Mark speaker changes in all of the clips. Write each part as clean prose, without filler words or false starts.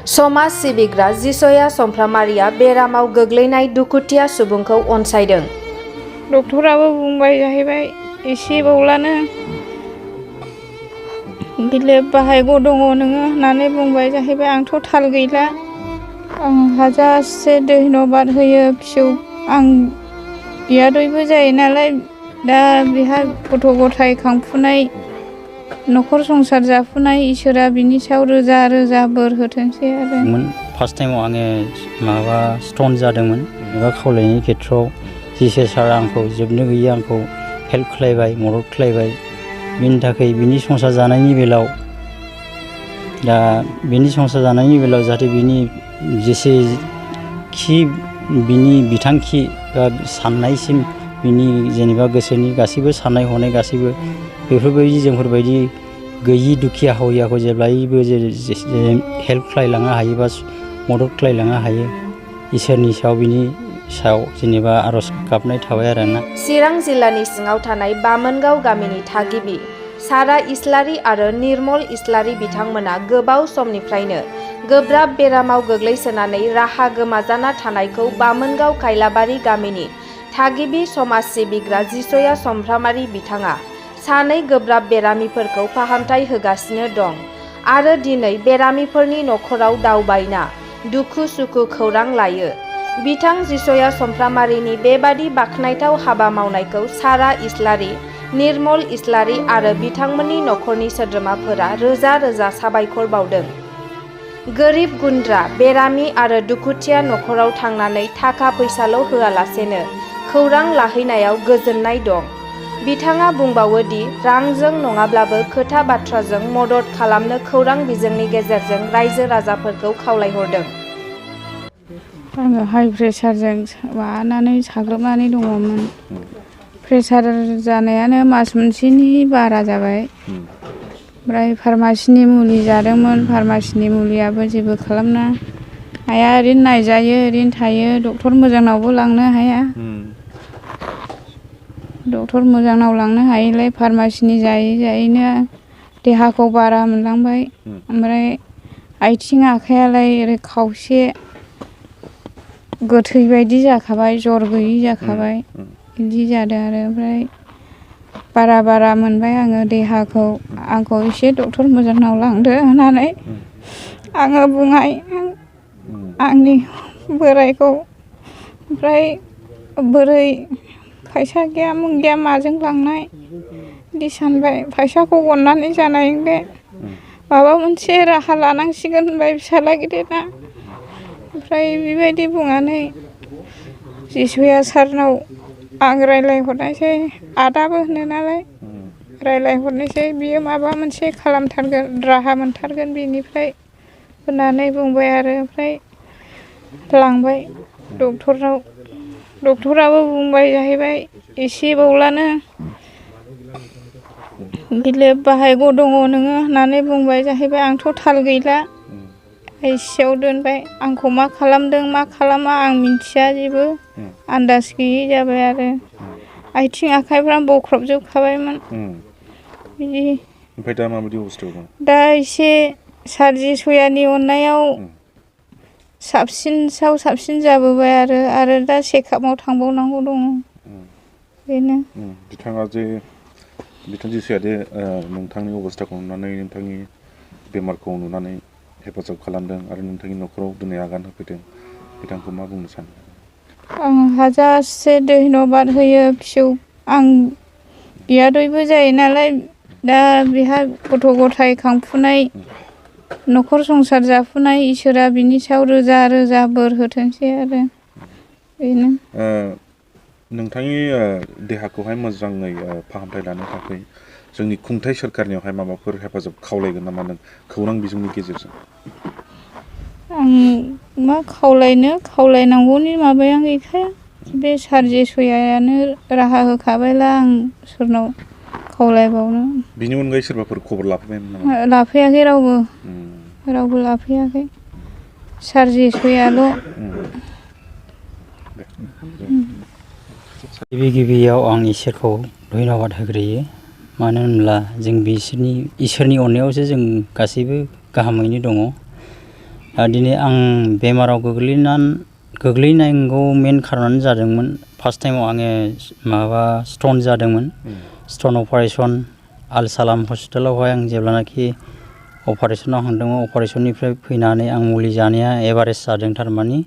Speaker 1: समाज सिबिग्रा जिसया समफ्रामारिया बेरामाव गोग्लैनाय दुखुथिया सुबुंखौ अनसायदों।
Speaker 2: डक्टराबो बुंबाय जाहैबाय एसेबावलानो गिलिर बाहायगौ दङ नोङो होननानै बुंबाय जाहैबाय। आंथ' थाल गैला। आं हाजासे धन्यबाद होयो फिसौ। आं बियादैबो जायो नालाय दा बेहा गथ' गथाय खांफुनाय न'खर संसार जाफुनाय इसोरा बिनि सायाव रोजा रोजा बोर होथोंसै आरो।
Speaker 3: फार्स्ट टाइमाव आङो माबा स्टन जादोंमोन एबा खावलायनायनि खेथ्रआव जिसे सारा आंखौ जोबनो गैयै आंखौ हेल्प खालायबाय, मदद खालायबाय। बिनि थाखाय बिनि संसार जानायनि बेलायाव दा बिनि संसार जानायनि बेलायाव जाहाथे बिनि जेसेखि बिनि बिथांखि बा साननायसिम बिनि जेनेबा गोसोनि गासैबो साननाय हनाय गासैबो बेफोरबायदि जोंफोरबायदि गैयि दुखिया हावरियाखौ जेब्लायबो हेल्प खालायलांनो हायो बा मदद खालायलांनो हायो इसोरनि सायाव बिनि सायाव जेनेबा आरज गाबनाय थाबाय आरोना।
Speaker 1: चिरां जिल्लानि सिङाव थानाय बामोनगाव गामिनि थागिबि सारा इस्लारि आरो निर्मल इस्लारि बिथांमोना गोबाव समनिफ्रायनो गोब्राब बेरामाव गोग्लैसोनानै राहा गोमाजाना थानायखौ बामोनगाव खायलाबारि गामिनि थागिबि समाज सिबिग्रा जिसया समफ्रामारि बिथाङा सानै गोब्राब बेरामिफोरखौ फाहामथाय होगासिनो दं आरो दिनै बेरामिफोरनि न'खराव दावबायना दुखु सुखु खौरां लायो। बिथां जिसया समफ्रामारिनि बेबादि बाख्नायथाव हाबा मावनायखौ सारा इस्लारि, निर्मल इस्लारि आरो बिथांमोननि न'खरनि सोद्रोमाफोरा रोजा रोजा साबायखर बावदों। गोरिब गुन्द्रा बेरामि आरो दुखुथिया न'खराव थांनानै थाखा फैसाल' होआलासेनो खौरां लाहैनायाव गोजोननाय दं। बिथाङा बुंबावो दि रांजों नङाब्लाबो खोथा बाथ्राजों मदद खालामनो खौरां बिजोंनि गेजेरजों रायजो राजाफोरखौ खावलायहरदों।
Speaker 2: आङो हाइ प्रेसारजों माबानानै साग्लोबनानै दङमोन। प्रेसार जानायानो मास मोनसेनि बारा जाबाय। ओमफ्राय फार्मासिनि मुलि जादोंमोन। फार्मासिनि मुलियाबो जेबो खालामनो हाया। ओरैनो नायजायो, ओरैनो थायो। डक्टर मोजांनावबो लांनो हाया। डक्टर मोजांनाव लांनो हायिलाय फार्मासिनि जायै जायैनो देहाखौ बारा मोनलांबाय। ओमफ्राय आथिं आखायालाय ओरै खावसे गोथै बायदि जाखाबाय, जर गैयि जाखाबाय। बिदि जादों आरो ओमफ्राय बारा मोनबाय आङो देहाखौ। आंखौ एसे डक्टर मोजांनाव लांदो होननानै आङो बुंबाय आंनि बोरायखौ। ओमफ्राय बोरै फैसा गैया मुं गैया माजों लांनाय बिदि सानबाय। फैसाखौ अननानै जानाय बे माबा मोनसे राहा लानांसिगोन होनबाय फिसाला गिदिरा। ओमफ्राय बेबायदि बुंनानै जिसया सारनाव आं रायज्लायहरनायसै। आदाबो होनो नालाय रायज्लायहरनायसै। बियो माबा मोनसे खालामथारगोन, राहा मोनथारगोन बिनिफ्राय होननानै बुंबाय आरो। ओमफ्राय लांबाय डक्टरनाव। डक्टराबो बुंबाय जाहैबाय एसेबावलानो गिलिर बाहायगौ दङ नोङो होननानै बुंबाय जाहैबाय। आंथ' थाल गैला। आइसिइउआव दोनबाय। आंखौ मा खालामदों मा खालामा आं मिन्थिया जेबो आन्दाज गैयि जाबाय आरो। आथिं आखाइफ्रा बख्रबजोबखाबायमोन। बिदि
Speaker 4: ओमफ्राय दा माबायदि अबस्थायाव दं?
Speaker 2: दा एसे सार जिसयानि अननायाव साबसिन जाबोबाय आरो दा चेकआपआव थांबावनांगौ दङ। बेनो
Speaker 4: बिथाङा जे बिथां जिसुआ जे नोंथांनि अबस्थाखौ नुनानै नोंथांनि बेमारखौ नुनानै हेफाजाब खालामदों आरो नोंथांनि न'खराव दिनै आगान होफैदों, बिथांखौ मा बुंनो सानो?
Speaker 2: आं हाजासे धन्यबाद होयो फिसौ। आं बियादैबो जायो नालाय दा बेहा गथ' गथाय खांफुनाय न'खर संसार जाफुनाय इसोरा बिनि सायाव रोजा रोजा बोर होथोंसै आरो। बेनो
Speaker 4: नोंथांनि देहाखौहाय मोजाङै फाहामथाय लानो थाखाय जोंनि खुंथाय सोरखारनियावहाय माबाफोर हेफाजाब खावलायगोन नामा नों खौरां बिजोंनि गेजेरजों?
Speaker 2: आं मा खावलायनांगौनि माबायानो गैखाया। बे सार जिसयानो राहा होखाबायला आं सोरनाव खावलायबावनो।
Speaker 4: बिनि अनगायै सोरबाफोर खबर लाफैबायमोन नामा?
Speaker 2: लाफैयाखै रावबो लाफैयाखै। सार जिसयाल'।
Speaker 3: गिबियाव आं इसोरखौ धन्यबाद होग्रोयो। मानो होनब्ला जों इसोरनि अननायावसो जों गासैबो गाहामैनो दङ। दा दिनै आं बेमाराव गोग्लैनांगौ मेन खारनानो जादोंमोन फार्स्ट टाइमाव आङो माबा स्टन जादोंमोन स्टन अपारेशन आल सालाम हस्पिटालावहाय आं जेब्लानाखि अपारेशनाव थांदोंमोन अपारेशननिफ्राय फैनानै आं मुलि जानाया एभारेज जादों थारमानि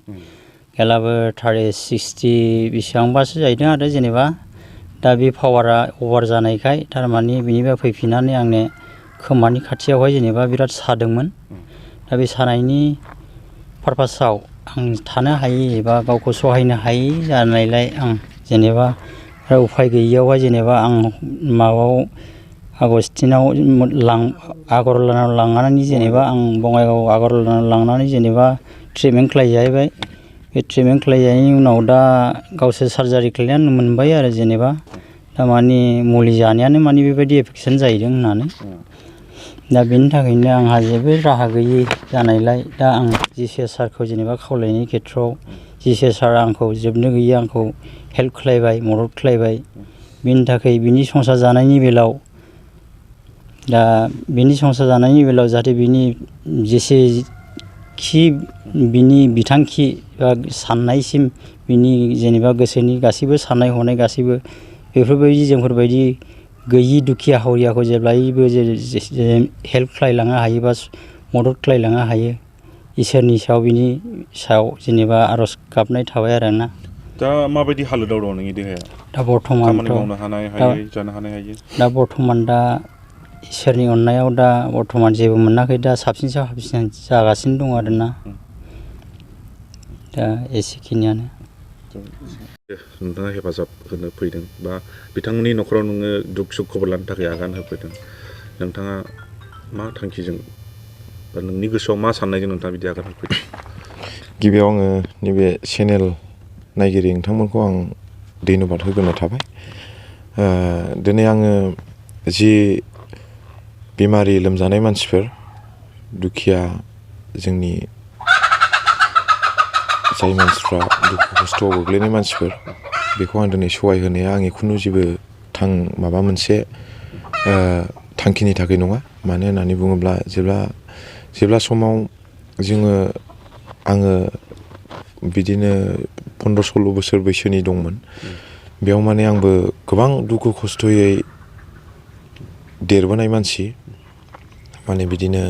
Speaker 3: गैलाबो 60 बेसेबांबासो जाहैदों आरो जेनेबा दा बे पावारा अभार जानायखाय थारमानि बिनिफ्राय फैफिननानै आंनो खोमानि खाथियावहाय जेनेबा बिराद सादोंमोन दा बे सानायनि पारपासाव आं थानो हायै एबा गावखौ सहायनो हायै जानायलाय आं जेनेबा उफाय गैयियावहाय जेनेबा आं माबायाव आगस्टिनाव आगरलानाव लांनानै जेनेबा आं बङाइगाव आगरलानाव लांनानै जेनेबा ट्रिटमेन्ट खालायजाहैबाय बे ट्रिटमेन्ट खालायजानायनि उनाव दा गावसोर सार्जारि खालायनानै मोनबाय आरो जेनेबा दामानि मुलि जानायानो मानि बेबायदि एफेक्सन जाहैदों होननानै दा बेनि थाखायनो आंहा जेबो राहा गैयै जानायलाय दा आं जिसिएस सारखौ जेनेबा खावलायनायनि खेथ्रआव जिसिएस सारा आंखौ जोबनो गैयै आंखौ हेल्प खालायबाय मदद खालायबाय बिनि थाखाय बिनि संसार जानायनि बेलायाव दा बिनि संसार जानायनि बेलायाव जाहाथे बिनि जेसेखि बिनि बिथांखि बा साननायसिम बिनि जेनेबा गोसोनि गासैबो साननाय हनाय गासैबो बेफोरबायदि जोंफोरबायदि गैयि दुखिया हावरियाखौ जेब्लायबो हेल्प खालायलांनो हायो बा मदद खालायलांनो हायो इसोरनि सायाव बिनि सायाव जेनेबा आर'ज गाबनाय थाबाय आरोना
Speaker 4: दा माबायदि हालोदाव दं नोंनि देहाया
Speaker 3: दा बर्थमान
Speaker 4: खामानि मावनो हानाय हायै जानो हानाय हायै
Speaker 3: दा बर्थमान दा इसोरनि अननायाव दा बर्थमान जेबो मोनाखै दा साबसिन जागासिनो दं आरोना दा एसेखिनियानो
Speaker 4: नोंथाङा हेफाजाब होनो फैदों बा बिथांमोननि न'खराव नोङो दुख सुख खबर लानो थाखाय आगान होफैदों नोंथाङा मा थांखिजों बा नोंनि गोसोआव मा साननायजों नोंथाङा बिदि आगान होफैदों
Speaker 5: गिबियाव आङो नैबे चेनेल नायगिरि नोंथांमोनखौ आं धन्यबाद होग्रोनाय थाबाय दिनै आङो जि बेमारि लोमजानाय मानसिफोर दुखिया जोंनि जाय मानसिफ्रा दुखु खस्थ'आव गोग्लैनाय मानसिफोर बेखौ आं दिनै सहाय होनाया आंनि खुनु जेबो माबा मोनसे थांखिनि थाखाय नङा मानो होननानै बुङोब्ला जेब्ला समाव आङो बिदिनो 15-16 बोसोर बैसोनि दंमोन बेयाव माने आंबो गोबां दुखु खस्थ'यै देरबोनाय मानसि माने बिदिनो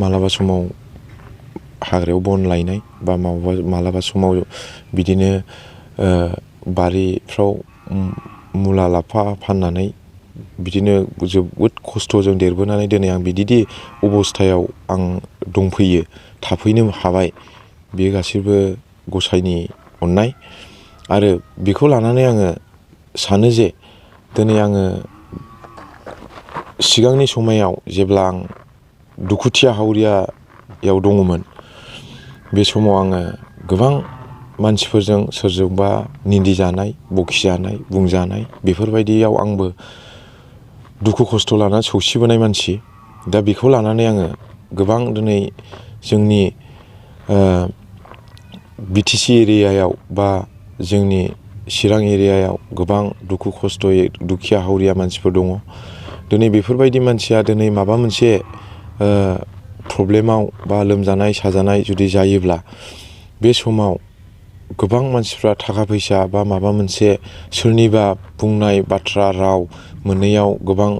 Speaker 5: मालाबा समाव हाग्रायाव बन लायनाय बा मालाबा समाव बिदिनो बारिफ्राव मुला लाफा फाननानै बिदिनो जोबोद खस्थ'जों देरबोनानै दिनै आं बिदि अबस्थायाव आं दंफैयो थाफैनो हाबाय बेयो गासैबो गसाइनि अननाय आरो बेखौ लानानै आङो सानो जे दिनै आङो सिगांनि समायाव जेब्ला आं दुखुथिया हावरियायाव दङमोन बे समाव आङो गोबां मानसिफोरजों सोरजोंबा निन्दिजानाय बखिजानाय बुंजानाय बेफोरबायदियाव आंबो दुखु खस्थ' लानानै सौसिबोनाय मानसि दा बेखौ लानानै आङो गोबां दिनै जोंनि बिटिसि एरियायाव बा जोंनि चिरां एरियायाव गोबां दुखु खस्थ'यै दुखिया हावरिया मानसिफोर दङ दिनै बेफोरबायदि मानसिया दिनै माबा मोनसे प्रब्लेमाव बा लोमजानाय साजानाय जुदि जायोब्ला बे समाव गोबां मानसिफ्रा थाखा फैसा बा माबा मोनसे सोरनिबा बुंनाय बाथ्रा राव मोनैयाव गोबां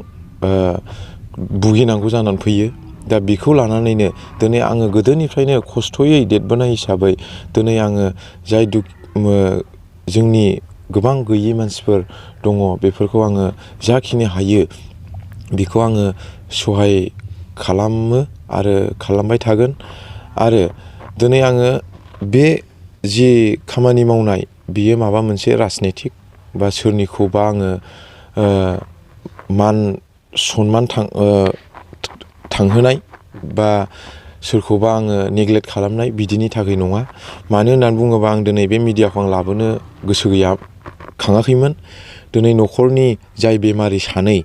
Speaker 5: भुगिनांगौ जानानै फैयो दा बेखौ लानानैनो दिनै आङो गोदोनिफ्रायनो खस्थ'यै देरबोनाय हिसाबै दिनै आङो जाय जोंनि गोबां गैयि मानसिफोर दङ बेफोरखौ आङो जाखिनि हायो बेखौ आङो सहाय खालामो आरो खालामबाय थागोन आरो दिनै आङो बे जि खामानि मावनाय बियो माबा मोनसे राजनितिक बा सोरनिखौबा आङो मान सनमान थांहोनाय बा सोरखौबा आङो नेग्लेक्ट खालामनाय बिदिनि थाखाय नङा मानो होननानै बुङोबा आं दिनै बे मिडियाखौ आं लाबोनो गोसो खाङाखैमोन दिनै न'खरनि जाय बेमारि सानै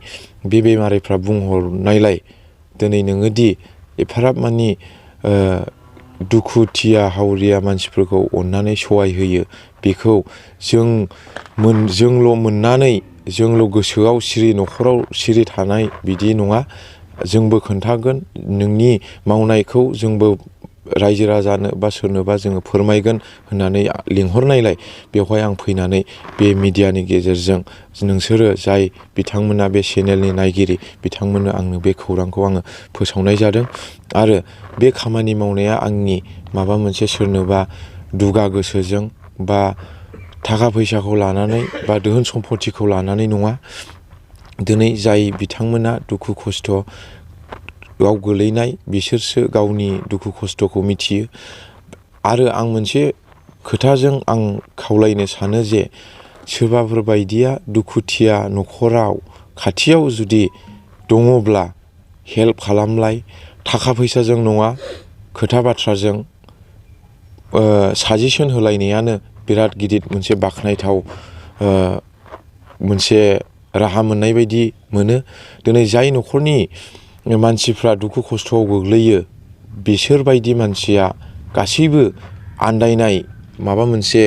Speaker 5: बे बेमारिफ्रा बुंहरनायलाय दिनै नोङो दि एफाराब मानि दुखुथिया हावरिया मानसिफोरखौ अननानै सहाय होयो बेखौ जोंल' मोननानै जोंल' गोसोआव सिरि न'खराव सिरि थानाय बिदि नङा जोंबो खोन्थागोन नोंनि मावनायखौ जोंबो रायजो राजानो बा सोरनोबा जोङो फोरमायगोन होननानै लिंहरनायलाय बेवहाय आं फैनानै बे मिडियानि गेजेरजों नोंसोरो जाय बिथांमोना बे चेनेलनि नायगिरि बिथांमोननो आंनो बे खौरांखौ आङो फोसावनाय जादों आरो बे खामानि मावनाया आंनि माबा मोनसे सोरनोबा दुगा गोसोजों बा थाखा फैसाखौ लानानै बा दोहोन सम्पतिखौ लानानै नङा। दिनै जाय बिथांमोना दुखु खस्थ'आव गोलैनाय बिसोरसो गावनि दुखु खस्थ'खौ मिथियो आरो आं मोनसे खोथाजों आं खावलायनो सानो जे सोरबाफोर बायदिया दुखुथिया न'खराव खाथियाव जुदि दङब्ला हेल्प खालामलाय थाखा फैसाजों नङा खोथा बाथ्राजों साजेसन होलायनायानो बिराद गिदिर मोनसे बाख्नायथाव मोनसे राहा मोननाय बायदि मोनो। दिनै जाय न'खरनि मानसिफ्रा दुखु खस्थ'आव गोग्लैयो बिसोरबायदि मानसिया गासैबो आन्दायनाय माबा मोनसे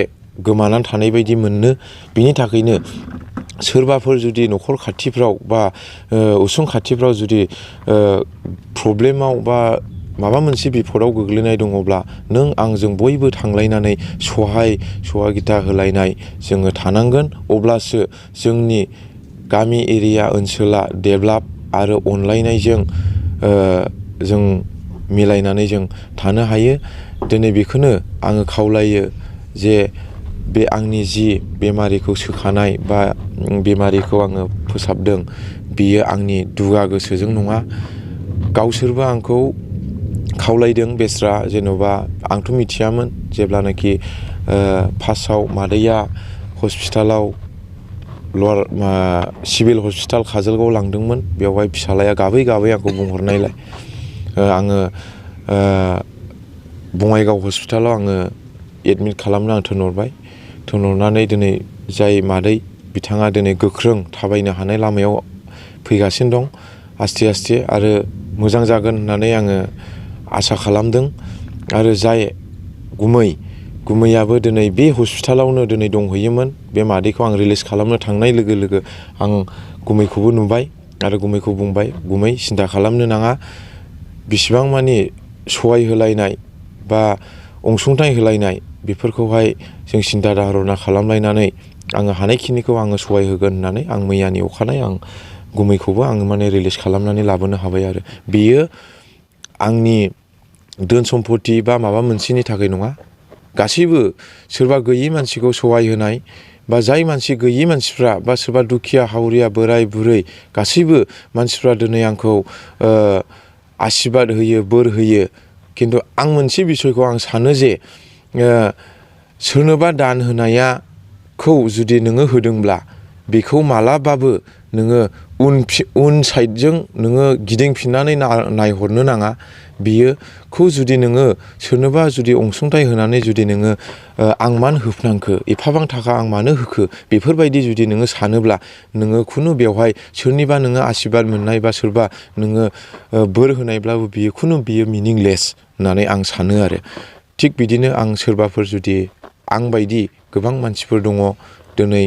Speaker 5: गोमानानै थानाय बायदि मोनो। बिनि थाखायनो सोरबाफोर जुदि न'खर खाथिफ्राव बा उसुं खाथिफ्राव जुदि प्रब्लेमाव बा माबा मोनसे बिपदाव गोग्लैनाय दङब्ला नों आंजों बयबो थांलायनानै सहायगिता होलायनाय जोङो थानांगोन। अब्लासो जोंनि गामि एरिया ओनसोला डेभेलप आरो अनलायनायजों जों मिलायनानै जों थानो हायो। दिनै बेखौनो आङो खावलायो जे बे आंनि जि बेमारिखौ सोखानाय बा बेमारिखौ आङो फोसाबदों बियो आंनि दुगा गोसोजों नङा। गावसोरबो आंखौ खावलायदों बेस्रा जेन'बा आंथ' मिथियामोन जेब्लानाखि फार्स्टआव मादैया हस्पिटालाव सिभिल हस्पिटाल काजलगावआव लांदोंमोन। बेवहाय फिसालाया गाबै गाबै आंखौ बुंहरनायलाय आङो बङाइगाव हस्पिटालाव आङो एडमिट खालामनो आं थिनहरनानै दिनै जाय मादै बिथाङा दिनै गोख्रों थाबायनो हानाय लामायाव फैगासिनो दं आस्थे आस्थे आरो मोजां जागोन होननानै आङो आसा खालामदों। आरो जाय गुमैयाबो दिनै बे हस्पिटालावनो दिनै दंहैयोमोन। बे मादैखौ आं रिलिज खालामनो थांनाय लोगो लोगो आं गुमैखौबो नुबाय आरो गुमैखौ बुंबाय गुमै सिन्था खालामनो नाङा बिसिबां मानि सहाय होलायनाय बा अनसुंथाइ होलायनाय बेफोरखौहाय जों सिन्था धारना खालामलायनानै आङो हानायखिनिखौ आङो सहाय होगोन होननानै आं मैयानि अखानायै आं गुमैखौबो आङो माने रिलिज खालामनानै लाबोनो हाबाय। आरो बेयो आंनि धोन सम्पति बा माबा मोनसेनि थाखाय नङा। गासैबो सोरबा गैयि मानसिखौ सहाय होनाय बा जाय मानसि गैयि मानसिफ्रा बा सोरबा दुखिया हावरिया बोराय बुरै गासैबो मानसिफ्रा दिनै आंखौ आसिरबाद होयो बोर होयो। खिन्थु आं मोनसे बिसयखौ आं सानो जे सोरनोबा दान होनायखौ जुदि नोङो होदोंब्ला बेखौ मालाबाबो नोङो उन साइडजों नोङो गिदिंफिननानै नायहरनो नाङा। बियोखौ जुदि नोङो सोरनोबा जुदि अनसुंथाइ होनानै जुदि नोङो आं मानो होफ्नांखो एफाबां थाखा आं मानो होखो बेफोरबायदि जुदि नोङो सानोब्ला नोङो खुनु बेवहाय सोरनिबा नोङो आसिरबाद मोननाय बा सोरबा नोङो बोर होनायब्लाबो बियो मिनिंलेस होननानै आं सानो। आरो थिग बिदिनो आं सोरबाफोर जुदि आंबायदि गोबां मानसिफोर दङ दिनै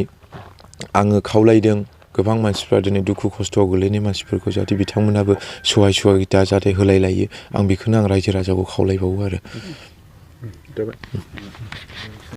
Speaker 5: आङो खावलायदों गोबां मानसिफ्रा दिनै दुखु खस्थ'आव गोलैनाय मानसिफोरखौ जाहाथे बिथांमोनाबो सहायगिता जाहाथे होलाय लायो आं बेखौनो आं रायजो राजाखौ खावलायबावो आरो।